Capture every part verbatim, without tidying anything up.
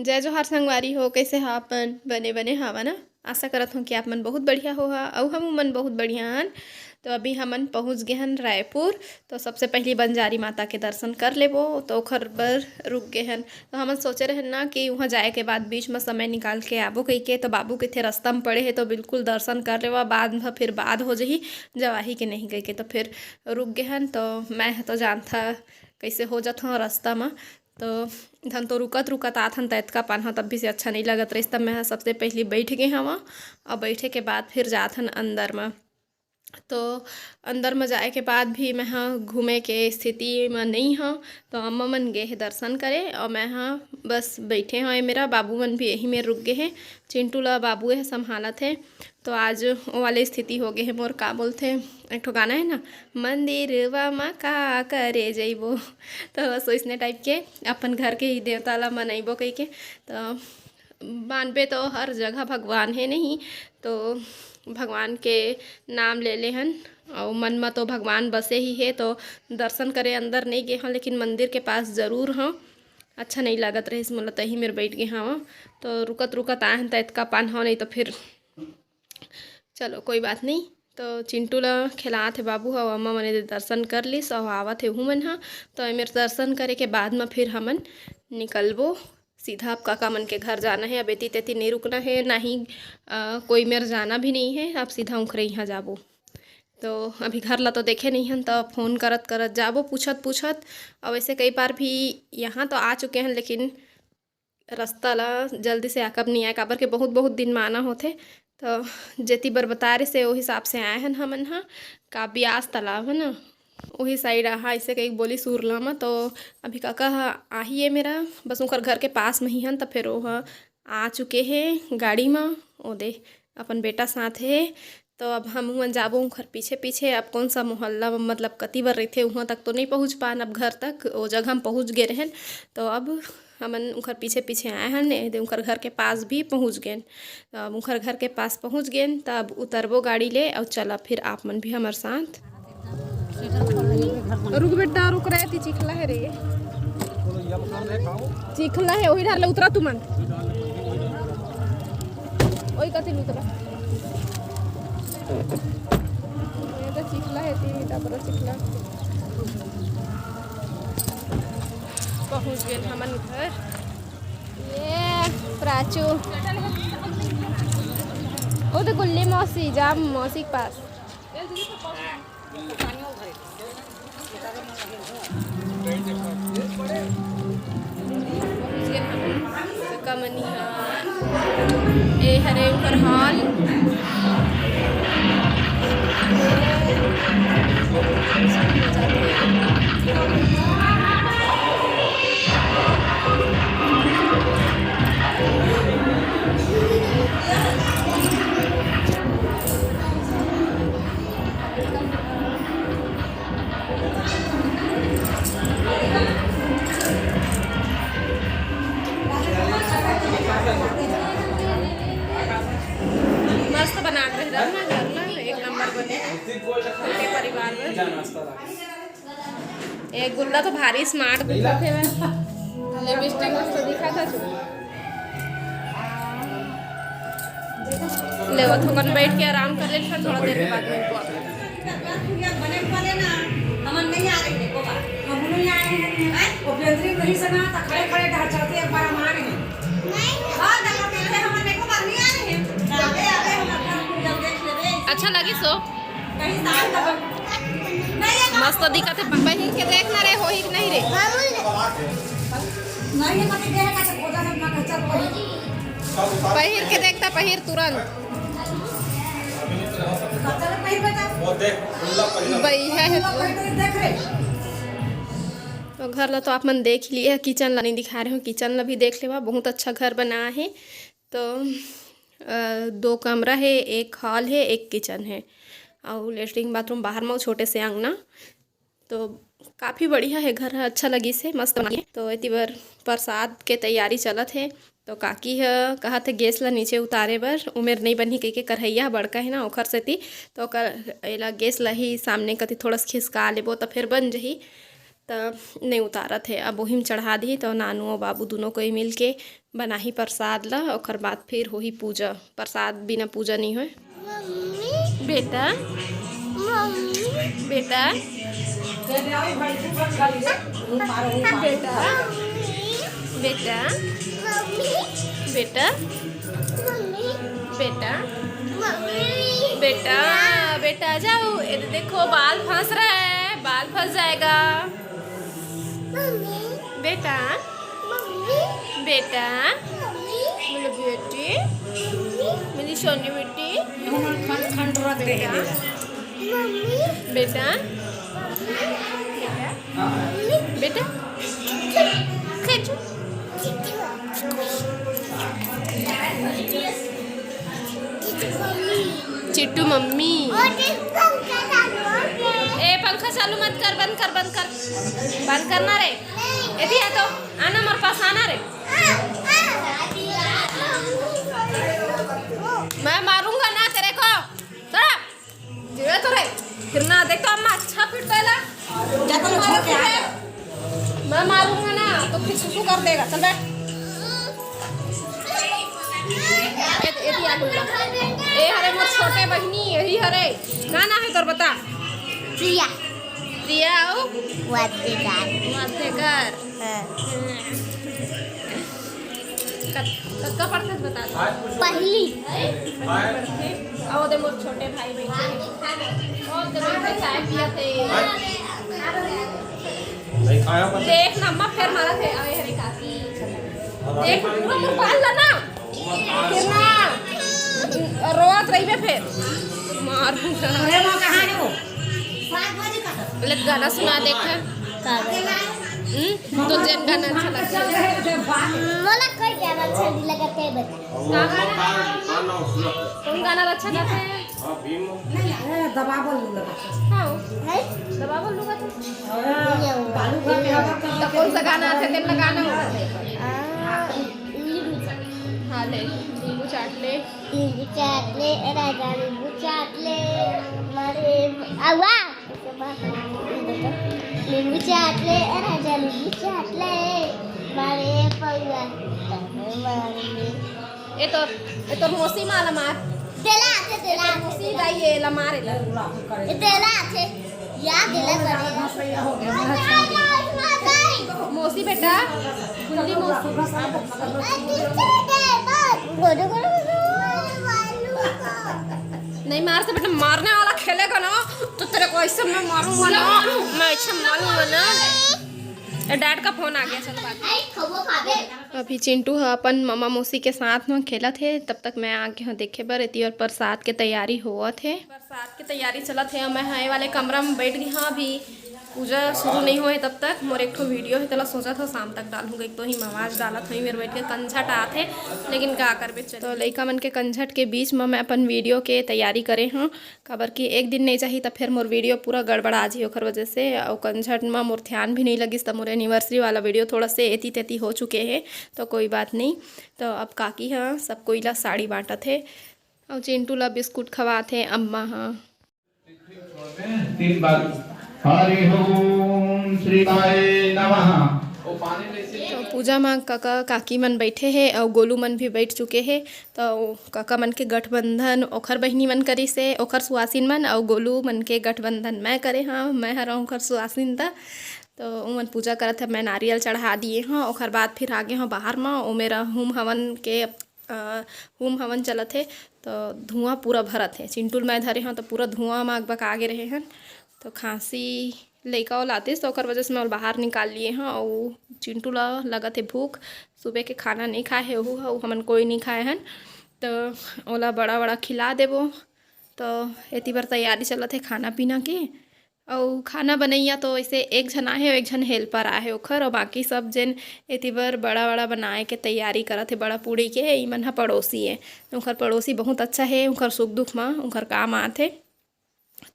जय जोहार संगवारी हो, कइसे हा अपन? बने बने हावा ना? आशा करत हों कि आप मन बहुत बढ़िया होहा, अउ हमू मन बहुत बढ़िया हन। तो अभी हमन पहुँच गे हन रायपुर। तो सबसे पहिली बंजारी माता के दर्शन कर लेबो, तो ओखर बर रुक गे हन। तो हमन सोचे रहेन ना कि उहाँ जाए के बाद बीच म समय निकाल के आबो कहिके, तो बाबू कहिथे रस्ता म पड़े हे, तो बिल्कुल दर्शन कर लेवा, बाद म फिर बाद हो जही, जवाही के नहीं कहिके। तो फिर रुक गे हन। तो मैं ह तो जानथा कइसे हो जात हौं रस्ता म, तो धन तो रुकत रुकत आथन, त एतका पान्हा तब भी से अच्छा नहीं लगत रहिस। तब मैं ह सबसे पहिली बैठ गे हवं, अउ बैठे के बाद फिर जाथन अंदर म। तो अंदर म जाए के बाद भी मैं ह घूमे के स्थिति म नहीं हव, तो अम्मा मन गे हे दर्शन करे, अउ मैं ह बस बैठे हवं। ए मेरा बाबू मन भी यही मेर रुक गे हे, चिंटू ला बाबू ह संभालत हे। तो आज वो वाले स्थिति हो गे हे मोर, का बोलथे, एक ठो गाना है ना, मंदिरवा म का करे जइबो। तो बस वइसने टाइप के अपन घर के ही देवता ला मनइबो कहिके। तो मानबे तो हर जगह भगवान हे नहीं, तो भगवान के नाम ले ले हन, अउ मन म तो भगवान बसे ही हे। तो दर्शन करे अंदर नहीं गे हौं, लेकिन मंदिर के पास जरूर हौं। अच्छा नहीं लागत रहिस मोला, तही मेर बैठ गे हवं। तो रुकत रुकत आए हन, त एतका पान हव, नहीं तो फिर चलो कोई बात नहीं। तो चिंटू ला खिलात हे बाबू ह, अम्मा मने दे दर्शन कर लिस, अउ आवत हे उहू मन ह। तो एमेर दर्शन करे के बाद म फिर हमन निकलबो सीधा। अब काका मन के घर जाना हे, अब एती तेती नहीं रुकना हे, ना ही अ, कोई मेर जाना भी नहीं हे। अब सीधा उखरे इहाँ जाबो। तो अभी घर ला तो देखे नहीं हन, तो फोन करत करत जाबो, पूछत पूछत। अउ वैसे कई बार भी यहाँ तो आ चुके हन, लेकिन रस्ता ला जल्दी से आकब नहीं आए, काबर के बहुत बहुत दिन म आना होथे। तो जेती बर बता रहे से, ओ हिसाब से आए हन हमन ह। का बियास तालाब है ना, ओही साइड आहा, ऐसे कई बोली सुरला म। तो अभी काका ह आही ये मेरा, बस उनकर घर के पास में ही हन। तो फिर ओह आ चुके हे गाड़ी म, ओदे अपन बेटा साथ हे। तो अब हम मन जाबो उनकर पीछे पीछे। अब कौन सा मोहल्ला म, मतलब कति बर रहिथे, उहाँ तक तो नहीं पहुँच पान। अब घर तक ओ जगह हम पहुँच गए रहेन। तो अब हमन उनकर पीछे पीछे आए हन, एदे उनकर घर के पास भी पहुँच गेन। तो अब उनकर घर के पास पहुँच गेन, तब उतरबो गाड़ी ले, अउ चला फिर आप मन भी हमर साथ। रुक बेटा, रुक रे, ती चिखला है रे, चिखला है, वही डर ले उतरा तुमन, वही कथी ले उतरा। ये तो चिखला है, तीन मीटर पर चिखला। पहुँच गए हमन घर। ये प्राचू, वो तो गुल्ली मौसी, जा मौसी के पास। कमनी हा, ए हरे उनकर हॉल। मस्त बना के रख ना, घर ना एक नंबर बने, पूरे परिवार में। ए गुल्ला तो भारी स्मार्ट दिखत हे। लिपस्टिक मस्त दिखत हे। ले वो थोकन बैठ के आराम कर ले, फिर थोड़ा देर के बाद में। बने वाले ना, हमन नहीं आ रहे हैं, को बात। हम नहीं आए हैं। हैं? वो बेंदरी नहीं से ना, तो खड़े खड़े डहर चलते, एक बार हम आ रहे हैं। हाँ, देखो, बेंदरी हमन देखो, बाहर नहीं आ रहे हैं। आवे, आवे, हम अपना पूजा देख लेबे। अच्छा लगी सो? कहीं साल तक। नहीं, ये मस्त दिखत हे। पहिर के देख ना रे, होही कि नहीं रे। नहीं, ये मत देख, ऐसे खोजा है, ना खच्चर कोई। पहिर के देखता, पहिर तुरंत। खच्चर पहिर बेटा। वो देख, गुल्ला पहिर। बइहा है। गुल्ला पहिर के देख रे। तो घर ला तो आप मन देख ही लिए, किचन ला नहीं दिखा रहे हो, किचन ला भी देख लेवा, बहुत अच्छा घर बना है। तो अ, दो कमरा है, एक हॉल है, एक किचन है, और लेटरिन बाथरूम बाहर में, छोटे से अंगना। तो काफ़ी बढ़िया है घर, अच्छा लगिस हे, मस्त बना है। तो एती बर प्रसाद के तैयारी चलत है। तो काकी ह कहत हे गैस ला नीचे उतारे बर, उमेर नहीं बनही कहिके, करहैया बड़का है ना, ओखर सेती। तो ओकर एला गैस ला ही सामने कति थोड़ा सा खिसका लेबो, तो फिर बन जही। त नइ उतारत हे। अब ओही म चढ़ा दिही, त नानू अउ बाबू दुनों कोई मिल के बनाही प्रसाद ला, ओकर बाद फिर होही पूजा। प्रसाद बिना पूजा नइ होय। मम्मी। बेटा। मम्मी। बेटा। बेटा। मम्मी। बेटा। मम्मी। बेटा। मम्मी। बेटा। मम्मी। बेटा, बेटा आ जाओ। ये देखो, बाल फंस रहा है, बाल फंस जाएगा। मम्मी। बेटा। मम्मी। बेटा। मम्मी। मेरी बेटी। मम्मी। मेरी सोनी बेटी। खंड खंड रख दे। बेटा। मम्मी। बेटा। मम्मी। बेटा। मम्मी। बेटा। खींचो। चिट्टू मम्मी। ए, पंखा चालू मत कर, बंद कर, बंद कर, बंद करना रे। एती आ तो, आना मोर पास, आना रे। मैं मारूंगा ना तेरे को। चला। जीवे तो रे, फिर ना देख तो अम्मा अच्छा फिट देला। जा तो छोड़ के आ। मैं मारूंगा ना तो फिर सुसु कर देगा। चल बैठ। ए, ए दिया गुल्ला। ए हरे मोर छोटे बहिनी, यही हरे। का नाम है तोर बता? प्रिया। प्रिया अउ? वाद्यकार। वाद्यकार। हाँ। कत-, कतका पढ़थस बता दे। पहली। अउ ओदे मोर छोटे भाई बइठे हे। ओ, ओदे बइठे चाय पियत हे। देख ना, अम्मा फेर मारत हे। अरे, हरे काकी। देख, पूरा मोर बाल ला ना। फिर ना, रोवत रहिबे फेर। मार। अरे, माँ, कहाँ है वो? बोले, गाना सुना देख। का गाना? हम्म? तो जेन गाना अच्छा लगता है। मोला कोई गाना अच्छा नहीं लगता है, बता। कौन गाना अच्छा लगता है? नहीं, अरे, दबा बोल लूँ लगा। हाँ। है? दबा बोल लूँगा तो। अरे, बालू का क्या करता है? तो कौन सा गाना अच्छा तेरे गाना हो? आ, नींबू। हाँ, ले, नींबू चाट ले। नींबू चाट ले, ए राजा, नींबू चाट ले। मारे, आ, वाह। नींबू चाट ले, ए राजा, नींबू चाट ले। मारे पौआ, मारे। ए तोर, ए तोर मौसी माला मार। तेला आथे, तेला आथे। मौसी दाई ए ला मार, ए ला। ए तेला आथे। या तेला करे। मौसी बेटा, गुल्ली मौसी। नहीं मार से बेटा, मारने वाला खेलेगा ना, तो तेरे को ऐसे मैं मारूंगा ना, मैं ऐसे मारूंगा ना। ए, डैड का फोन आ गया, चलो बात। अभी चिंटू ह अपन ममा मौसी के साथ म खेलत हे, तब तक मैं आ गे हव देखे बर। एती और प्रसाद के तैयारी होवत हे, प्रसाद के तैयारी चलत हे। मैं ह ए वाले कमरा म बैठ गे हव, अभी पूजा शुरू नहीं होए तब तक। मोर एक ठो वीडियो हे, तेला सोचत हव शाम तक डालहूँ, एक तो ही आवाज डालत हव, मेर बैठ के कंझट आत हे, लेकिन का करबे, चल। तो लइका मन के कंझट के बीच म मैं अपन वीडियो के तैयारी करे हव। काबर कि एक दिन नहीं जाही, त फेर मोर वीडियो पूरा गड़बड़ा जाही ओखर वजह से। अउ कंझट म मोर ध्यान भी नहीं लगिस, त मोर एनिवर्सरी वाला वीडियो थोड़ा से एती तेती हो चुके हे, तो कोई बात नहीं। तो अब काकी ह सब कोई ला साड़ी बांटत हे, अउ चिंटू ला बिस्कुट खवात हे अम्मा ह। तीन बार हरि ओम श्रीकाय नमः। तो पूजा म कका काकी मन बैठे हे अउ गोलू मन भी बैठ चुके हे। तो कका मन के गठबंधन ओखर बहिनी मन करिस हे, ओखर सुवासिन मन, अउ गोलू मन के गठबंधन मैं करे हव, मैं हरव ओखर सुवासिन। त तो उमन पूजा करत हे, मैं नारियल चढ़ा दिए हव। ओखर बाद फिर आगे हव बाहर म, ओमे र होम हवन के, अ, होम हवन चलत हे, तो धुआं पूरा भरत हे। चिंटू ल मैं धरे हव, तो पूरा धुआं म अकबका गे रहे हन। तो खांसी लइका ओला आतिस, तो ओकर वजह से मैं ओला बाहर निकाल लिए हव। अउ चिंटू ला लगत हे भूख, सुबह के खाना नहीं खाए हे ओहू ह, अउ हमन कोई नहीं खाए हन, तो ओला बड़ा बड़ा खिला देबो। तो एती बर तैयारी चलत हे खाना पीना के। अउ खाना बनइया तो ऐसे एक झन आहे, एक झन हेल्पर आहे ओखर, अउ बाकी सब जेन एती बर बड़ा बड़ा बनाए के तैयारी करत हे, बड़ा पूड़ी के। इमन ह पड़ोसी ए, ओखर पड़ोसी बहुत अच्छा हे, ओखर सुख दुख म ओखर काम आत हे।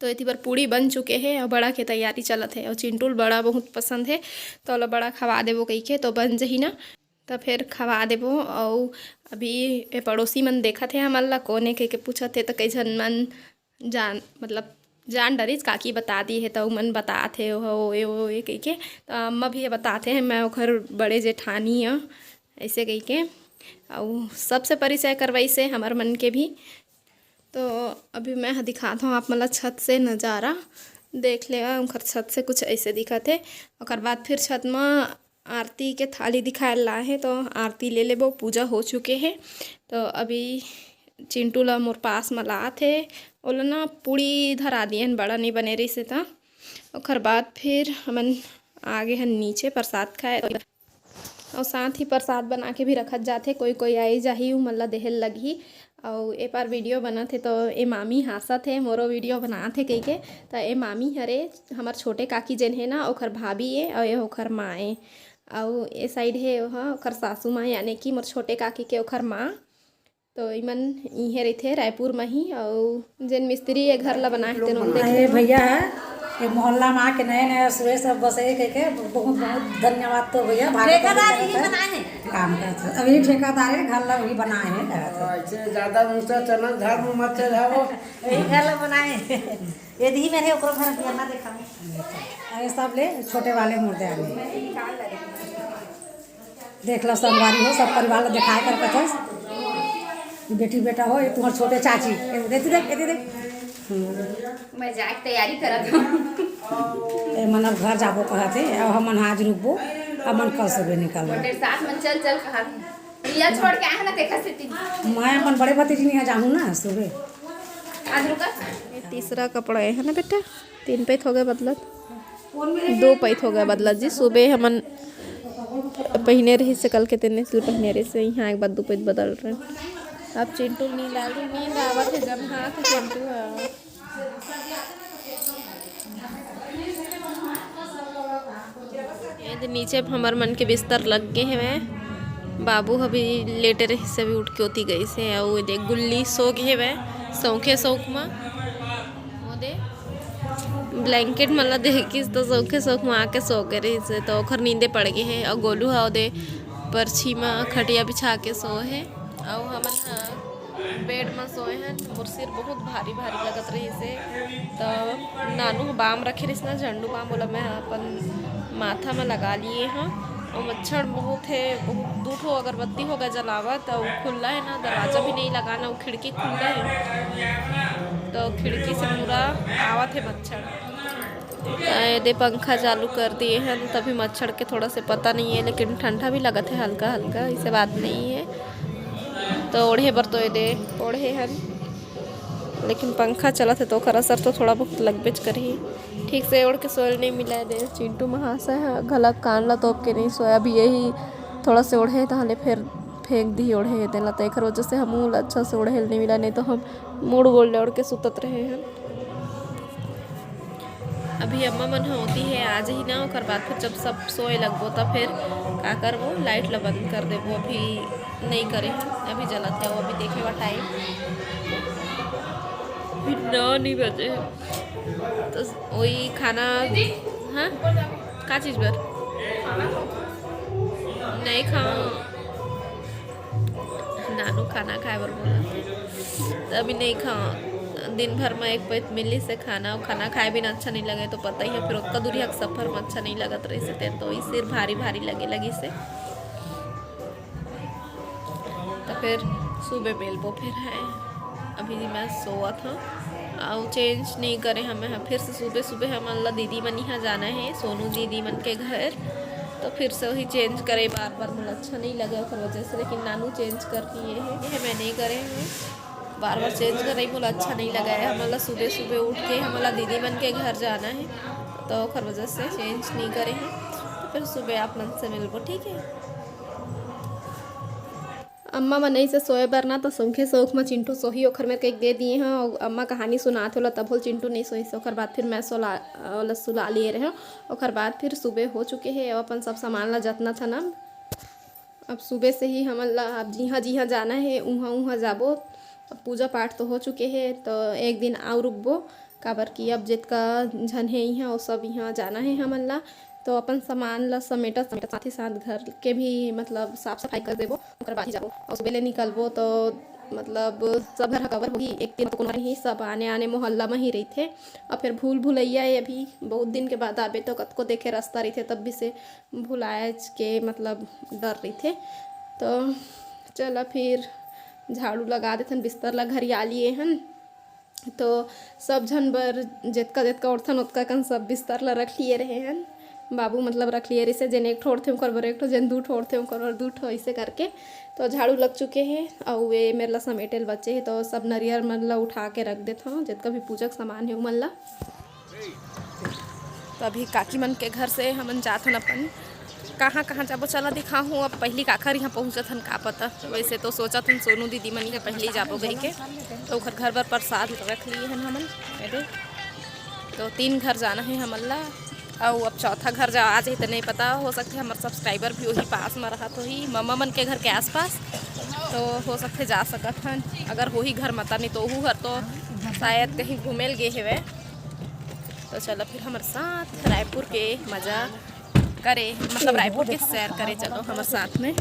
तो एती बर पूड़ी बन चुके हे अउ बड़ा के तैयारी चलत हे। अउ चिंटू ल बड़ा बहुत पसंद हे, तो ओला बड़ा खवा देबो कहिके, तो बन जही ना, त फेर खवा देबो। अउ अभी ए पड़ोसी मन देखत हे हमन ला, कोन ए कहिके पूछत हे, त कई झन मन जान, मतलब, जान डरिस काकी बता दी हे, त उमन बतात हे, "ओहो, ओए, ओए," कहिके। त अम्मा भी बताथे, "मैं ओखर बड़े जेठानी हंव," ऐसे कहिके। अउ सबसे परिचय करवाइस हे हमर मन के भी। तो अभी मैं ह दिखात हंव आप मन ला छत से नज़ारा, देख ले, ओखर छत से कुछ ऐसे दिखत हे। ओकर बाद फिर छत म आरती के थाली दिखाए ला हे, तो आरती ले लेबो, पूजा हो चुके हे। तो अभी चिंटू ला मोर पास म लात हे, ओला ना पूड़ी धरा दियन, बड़ा नहीं बने रहिस हे, त ओकर बाद फिर हमन आगे हन नीचे प्रसाद खाए। अउ साथ ही प्रसाद बना के भी रखत जाथे, कोई कोई आई जाही, उमन ला देहे ल लगही। अउ ए पार वीडियो बनत हे, तो ए मामी हाँसत हे, मोरो वीडियो बनात हे कहिके। त ए मामी हरे हमर छोटे काकी जेन हे ना, ओखर भाभी ए, अउ ए ओखर माँ ए। अउ ए साइड हे ओहा ओखर सासू माँ, यानी कि मोर छोटे काकी के ओखर माँ। तो इमन इहे रहिथे रायपुर म ही। अउ जेन मिस्त्री ए घर ला बनाए हे, तेन देख अरे लेना। भैया है, ये मोहल्ला में आके नए नए सुबह सब बसे कह के बहुत बहुत धन्यवाद। तो भैया, भाभी को ठेकेदार भी ही करता है, बनाए हैं। काम करता है। अभी ठेकेदार है, घर ला भी बनाए हैं, करता है। ऐसे ज्यादा ऊंचा चना झाड़ में मत चढ़ाओ। यही घर ला बनाए हैं। ये दी मेरे ओकरो घर दिया ना देखा। अरे सब ले छोटे वाले मुर्दे आने। देख लो, संगवारी हो, सब परिवार ला दिखाए कर कथस। बेटी बेटा हो, ये तुम्हार छोटे चाची। ए, देती देख, देती देख। हम्म। मैं जाए के तैयारी करत हूँ। ए, मन अब घर जाबो कहत हे, अब हमन आज रुकबो, अब मन कल सुबह निकलबो। तेरे साथ मन चल चल कहा भी। रिया छोड़ के आए हैं ना, देखा से तीन। मैं अपन बड़े भतीजी निहा जाहूँ ना सुबह। आज रुका। ये तीसरा कपड़ा है ना बेटा, तीन पैत हो गए बदलत। दो पैत हो गए बदलत जी। सुबह हमन पहिने रहिस हे, कल के तेने से पहिने रहिस हे, यहाँ एक बार दो पैत बदल रहे। अब चिंटू नींद आ गई, नींद आवत है जब हाथ चिंटू है। ये दे नीचे अब हमर मन के बिस्तर लग गे हवय। बाबू ह भी लेटे रहिस हे, अभी उठ के ओती गइस हे। अउ ये दे गुल्ली सो गे हवय सौंखे सौंख म। वो दे ब्लैंकेट मन ला देखिस तो सौंखे सौंख म आके सो गे रहिस हे, तो ओखर नींदे पड़ गे हे। अउ गोलू ह ओदे परछी म खटिया बिछा के सो हे। अउ हमन ह बेड म सोए हन। मोर सिर बहुत भारी भारी लगत रहिस हे, त नानू ह बाम रखे रहिस ना, झंडू बाम, ओला मैं अपन माथा म लगा लिए हंव। अउ मच्छर बहुत हे, बहुत दू ठो अगरबत्ती हो गए जलावत, अउ खुल्ला हे ना, दरवाजा भी नहीं लगा ना, अउ खिड़की खुल्ला हे, तो खिड़की से पूरा आवत हे मच्छर। त एदे पंखा चालू कर दिए हन, तभी मच्छर के थोड़ा से पता नहीं है, लेकिन ठंडा भी लगत है हल्का हल्का, ऐसे बात नहीं है। तो ओढ़े बर तो एदे ओढ़े हन, लेकिन पंखा चलत है तो ओकर असर तो थोड़ा बहुत लगबेच करही। ठीक से ओढ़ के सोए नहीं मिला एदे। चिंटू महाशय ह घलक कान ला तोप के नहीं सोया, अभी यही थोड़ा से ओढ़े, तहले फिर फेंक दी ओढ़े हे तेला, तो एकर वजह से हमू ला अच्छा से ओढ़े ल नहीं मिला, नहीं तो हम मुड़ गोड़ ले ओढ़ के सुतत रहे हैं। अभी अम्मा मन ह होती है, आ जही ना, ओकर बाद फिर जब सब सोए लगबो, तब फिर का करबो, लाइट ला बंद कर देबो। अभी नहीं करे हैं, अभी जलत है वो, अभी देखे हुआ टाइम भी नौ नहीं बजे हैं। तो वही खाना, हाँ, का चीज बर नहीं खाओ। नानू खाना खाए बर बोला, त अभी नहीं खाओ। दिन भर में एक पैत मिली से खाना, अउ खाना खाए बिना अच्छा नहीं लगे, तो पता ही है, फिर ओतका दूरिहा के सफर में अच्छा नहीं लगत रहिस हे, तो ई सिर भारी भारी लगे लगिस हे। तो फिर सुबह मिलबो फिर है। अभी मैं सोवत हूँ, अउ चेंज नहीं करे हमें, हम फिर से सुबह सुबह हमन ला दीदी मन यहाँ जाना है, सोनू दीदी मन के घर। तो फिर से वही चेंज करे बार बार, मोला अच्छा नहीं लगे ओकर वजह से, लेकिन नानू चेंज कर दिए है, ये मैं नहीं करे हूँ। बार बार चेंज करे मोला अच्छा नहीं लगा है। हमन ला सुबह सुबह उठ के हमन ला दीदी मन के घर जाना है, तो ओकर वजह से चेंज नहीं करे हैं। तो फिर सुबह आप मन से मिलबो, ठीक है? अम्मा मन ऐसे सोए बर ना, तो सौंखे सौख म चिंटू सोही, ओखर मेर के दे दिए हं। अउ अम्मा कहानी सुनात होला, तभो ले चिंटू नहीं सोइस। ओखर बाद फिर मैं सोला, ओला सुला लिए रहें। ओखर बाद फिर सुबह हो चुके हे, अउ अपन सब सामान ला जतना था ना, अब सुबह से ही हमन ला अब जिहाँ जिहाँ जाना हे, उहाँ उहाँ जाबो। अब पूजा पाठ तो हो चुके हे, तो एक दिन अउ रुकबो, काबर कि अब जितका झन हे इहाँ, वो सब इहाँ जाना हे हमन ला। तो अपन सामान ला समेटत समेटत साथ ही साथ घर के भी मतलब साफ सफाई कर देबो, ओकर बाद ही जाबो। और सुबह ले निकलबो तो मतलब सब घर ह कवर होही, एक दिन तो कोनो नहीं, सब आने आने मोहल्ला में ही रहिथे। और फिर भूल भुलैया ये अभी बहुत दिन के बाद आबे तो कतको देखे रास्ता रहिथे, तब भी से भुलाएच के मतलब डर रहिथे। तो चला फिर झाड़ू लगा देथन, बिस्तर ला घरिया लिए हन। तो सब झन बर जेतका जेतका ओढ़थन ओतका कन सब बिस्तर ला रख लिए रहे हन। बाबू मतलब रख लिए रहिसे, जेन एक ठो ओढ़थे ओकर बर एक ठो, जेन दू ठो ओढ़थे ओकर बर दू ठो, ऐसे करके। तो झाड़ू लग चुके हे, अउ ये मेर ला समेटे ल बचे हे, तो सब नरियर मन ला उठा के रख देथन, जेतका भी पूजा के सामान हे उमन ला। तो अभी काकी मन के घर से हमन जात हन अपन कहाँ कहाँ जाबो, चला दिखाहूँ। अब पहली काखर यहाँ पहुँचत हन, का पता। वैसे तो सोचत हन सोनू दीदी मन के पहली जाबो कहिके, तो ओखर घर बर प्रसाद रख लिए हन हमन। अरे, तो तीन घर जाना है हमन ला, अउ अब चौथा घर जा आ जाही तो नहीं पता, हो सकथे हमर सब्सक्राइबर भी वही पास में रहत होही, मम्मा मन के घर के आसपास, तो हो सकथे जा सकत हन। अगर होही घर मता, नहीं तो ओहू हर तो शायद कहीं घूमे ल गे हेवे। तो चलो फिर हमर साथ रायपुर के मजा करे, मतलब रायपुर के सैर करे, चलो हमर साथ में।